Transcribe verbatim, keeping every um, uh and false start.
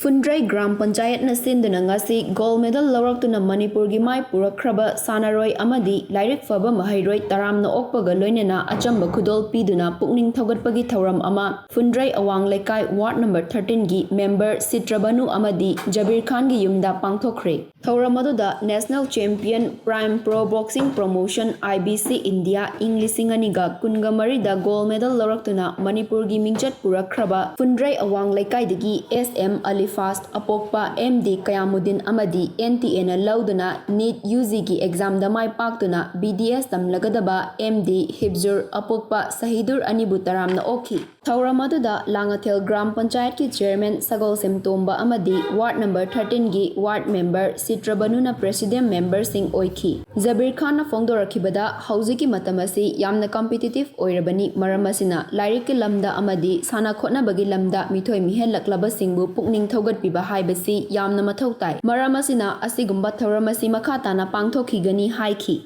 ꯐꯨꯟꯗ꯭ꯔꯩ gram ꯄꯟꯆꯥꯌꯠꯅ ꯁꯤꯟꯗꯨꯅ ꯉꯁꯤ ꯒꯣꯜ ꯃꯦꯗꯜ ꯂꯧꯔꯛꯇꯨꯅ ꯃꯅꯤꯄꯨꯔꯒꯤ ꯃꯥꯏ ꯄꯨꯔꯛꯈ꯭ꯔꯕ ꯁꯥꯟꯅꯔꯣꯏ ꯑꯃꯗꯤ ꯂꯥꯏꯔꯤꯛ ꯐꯕ ꯃꯍꯩꯔꯣꯏ ꯇꯔꯥꯝꯅ ꯑꯣꯛꯄꯒ ꯂꯣꯏꯅꯅ ꯑꯆꯝꯕ ꯈꯨꯗꯣꯜ ꯄꯤꯗꯨꯅ ꯄꯨꯛꯅꯤꯡ ꯊꯧꯒꯠꯄꯒꯤ ꯊꯧꯔꯝ ꯑꯃ ꯐꯨꯟꯗ꯭ꯔꯩ ꯑꯋꯥꯡ ꯂꯩꯀꯥꯏ ꯋꯥꯔꯗ ꯅꯝꯕꯔ ꯊꯥꯔꯇꯤꯟꯒꯤ ꯃꯦꯝꯕꯔ ꯁꯤꯇ꯭ꯔꯕꯅꯨ ꯑꯃꯗꯤ ꯖꯕꯤꯔ ꯈꯥꯟꯒꯤ ꯌꯨꯝꯗ ꯄꯥꯡꯊꯣꯛꯈ꯭ꯔꯦ꯫ ꯊꯧꯔꯝ ꯑꯗꯨꯗ national champion prime pro boxing promotion, I B C, India ꯏꯪ ꯂꯤꯁꯤꯡ ꯑꯅꯤꯒ ꯀꯨꯟꯒ ꯃꯔꯤꯗ ꯒꯣꯜ ꯃꯦꯗꯜ ꯂꯧꯔꯛꯇꯨꯅ ꯃꯅꯤꯄꯨꯔꯒꯤ ꯃꯤꯡꯆꯠ ꯄꯨꯔꯛꯈ꯭ꯔꯕ ꯐꯨꯟꯗ꯭ꯔꯩ ꯑꯋꯥꯡ ꯂꯩꯀꯥꯏꯗꯒꯤ ꯑꯦꯁ ꯑꯦꯝ ꯑꯂꯤꯐꯥꯁ ꯑꯄꯣꯛꯄ ꯑꯦꯝ ꯗꯤ ꯀꯌꯥꯃꯨꯗꯤꯟ ꯑꯃꯗꯤ ꯑꯦꯟ ꯇꯤ ꯑꯦꯅ ꯂꯧꯗꯨꯅ ꯅꯤꯠ ꯌꯨ ꯖꯤꯒꯤ ꯑꯦꯛꯖꯥꯝꯗ ꯃꯥꯏ ꯄꯥꯛꯇꯨꯅ B D S ꯇꯝꯂꯒꯗꯕ M D Hifzur ꯑꯄꯣꯛꯄ Sahidur ꯑꯅꯤꯕꯨ ꯇꯔꯥꯝꯅ ꯑꯣꯛꯈꯤ꯫ ꯊꯧꯔꯝ ꯑꯗꯨꯗ ꯂꯥꯡꯉꯊꯦꯜ ꯒ꯭ꯔꯥꯝ ꯄꯟꯆꯥꯌꯠꯀꯤ ꯆꯤꯌꯔꯃꯦꯟ ꯁꯒꯣꯜꯁꯦꯝ ꯇꯣꯝꯕ ꯑꯃꯗꯤ ꯋꯥꯔꯗ ꯅꯝꯕꯔ ꯊꯥꯔꯇꯤꯟꯒꯤ ꯋꯥꯔꯗ ꯃꯦꯝꯕꯔ ꯁꯤꯇ꯭ꯔꯕꯅꯨꯅ ꯄ꯭ꯔꯦꯁꯤꯗꯦꯟ ꯃꯦꯝꯕꯔꯁꯤꯡ ꯑꯣꯏꯈꯤ꯫ ꯖꯕꯤꯔ ꯈꯥꯟꯅ ꯐꯣꯡꯗꯣꯔꯛꯈꯤꯕꯗ, ꯍꯧꯖꯤꯛꯀꯤ ꯃꯇꯝ ꯑꯁꯤ ꯌꯥꯝꯅ ꯀꯝꯄꯤꯇꯤꯇꯤꯚ ꯑꯣꯏꯔꯕꯅꯤ, ꯃꯔꯝ ꯑꯁꯤꯅ ꯂꯥꯏꯔꯤꯛꯀꯤ ꯂꯝꯗ ꯑꯃꯗꯤ ꯁꯥꯟꯅ ꯈꯣꯠꯅꯕꯒꯤ ꯂꯝꯗ ꯃꯤꯊꯣꯏ ꯃꯤꯍꯦꯜꯂꯛꯂꯕꯁꯤꯡꯕꯨ ꯄꯨꯛꯅꯤꯡ ꯊꯧꯒꯠꯄꯤꯕ ꯍꯥꯏꯕꯁꯤ ꯌꯥꯝꯅ ꯃꯊꯧ ꯇꯥꯏ꯫ ꯃꯔꯝ ꯑꯁꯤꯅ ꯑꯁꯤꯒꯨꯝꯕ ꯊꯧꯔꯝ ꯑꯁꯤ ꯃꯈꯥ ꯇꯥꯅ ꯄꯥꯡꯊꯣꯛꯈꯤꯒꯅꯤ ꯍꯥꯏꯈꯤ꯫